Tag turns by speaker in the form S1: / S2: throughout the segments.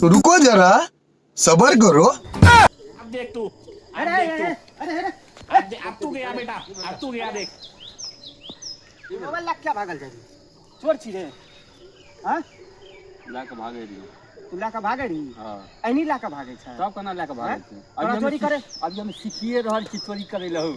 S1: तो रुको जरा, सबर करो।
S2: अब देख तू, अब
S3: अरे
S2: देख
S3: अरे
S2: तू,
S3: अरे अरे
S2: अब तू गया बेटा, अब तू गया देख।
S3: मोबाइल लग क्या भागल जाइ चोर छी रे? हाँ?
S4: लए कऽ भागै रहियै।
S3: तू लए कऽ भागै रही?
S4: हँ।
S3: एनी लए कऽ भागै छै?
S4: तब केना लए कऽ भागै छै?
S3: तोरा
S4: अभी हम
S3: चोरी करे?
S4: अभी हम सीखिए रहल छी चोरी करै लए हौ।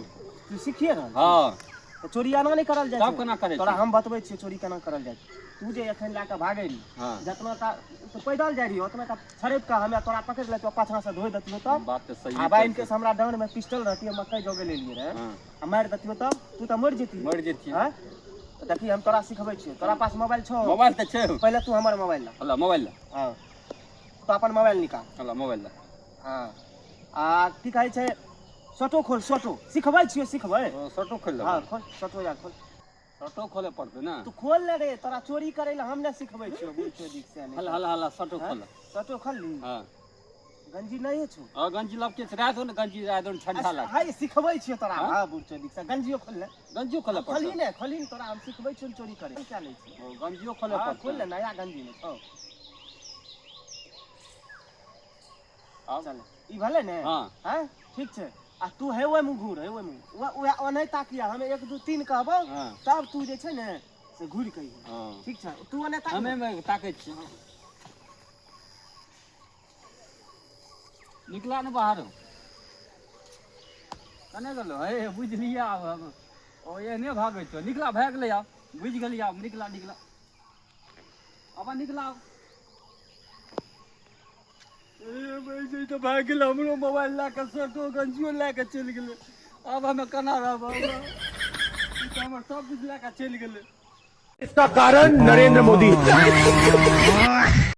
S3: तू सीखिए रहल?
S4: हँ।
S3: तऽ चोरी एना नहि करल जाइ
S4: तब
S3: छै।
S4: केना करै
S3: तोरा
S4: छै?
S3: हम बतबै छियै चोरी केना करल जाइ छै। तू जे एखन लए कऽ भागै रही,
S4: हँ,
S3: जतना ता तऽ पैदल जाइ रही, ओतना ता छड़पि कऽ हमे तोरा पकड़ि लेतियौ, पाछाँ से धोइ देतियौ तब।
S4: बात तऽ सही।
S3: आ बाइन के हमरा डाँड़ में पिस्टल रहती, हम मकई जोगे लेलियै रहे।
S4: हँ।
S3: आ मारि देतियौ तब तू तऽ मरि जेती।
S4: मरि जेतियै।
S3: हँ, तऽ देखी, हम तोरा सिखबै छियौ। तोरा पास मोबाइल छौ?
S4: मोबाइल तऽ छै हौ।
S3: पहिले तू हमर मोबाइल ला।
S4: हल्ला मोबाइल ला।
S3: हँ, तू अपन मोबाइल निकाल।
S4: हल्ला मोबाइल ला।
S3: हँ, आ की कहै छै, शर्टो खोल, शर्टो। सिखबै छियौ, सिखबै।
S4: ओ, शर्टो खोलि
S3: हँ
S4: लेबै?
S3: खोल शर्टो यार, खोल।
S4: शर्टो खोले पड़तै ने?
S3: तू खोल ले रे, तोरा चोरी करै लए हम नहि सिखबै छियौ, बुझ दिक से नहि।
S4: हल्ला हल्ला हल्ला, शर्टो खोल।
S3: शर्टो खोलली?
S4: हँ।
S3: गंजी नहि छौ?
S4: हँ, गंजी लपके छै, राति ने गंजी, राति ने ठंडा लाग।
S3: हाय, सिखबै छियौ तोरा।
S4: हँ?
S3: हँ, बुझ दिक से गंजियो खोल ले।
S4: गंजियो खोले
S3: खोलही
S4: पड़तै?
S3: ने, खोलही ने, तोरा हम सिखबै छियौ ने चोरी करै क्या लै छी।
S4: ओ, गंजियो खोले
S3: हँ,
S4: पड़तै?
S3: खोल ले, नया गंजी ने छौ।
S4: आब?
S3: चल, ई भेलै ने?
S4: हँ।
S3: हँ, ठीक छै। आ तू हे ओहि मुँह घूर, हे ओहि मुँह, उएह ओनाहि ताकिया। हम 1 2 3 कहबौ,
S4: हँ,
S3: तब तू जे छै ने से घुरि कऽ अइहे।
S4: हँ।
S3: ठीक छै, तू ओने ताक।
S4: हमे मे ताकै छियै। निकला ने बाहर, कने गेलो? हे, बुझलियै आब हम। ओ एहने भागै छौ। निकला, भए गेलै आब, बुझि गेलियै आब। निकला, निकला, आब निकला। ए, तऽ भए गेलै, हमरो मोबाइल लए कऽ शर्टो गंजियो लए कऽ चलि गेलै। आब हमे केना रहब? हमरा ई तऽ हमर सब किछु लए कऽ चलि गेलै।
S5: इसका कारण नरेंद्र मोदी।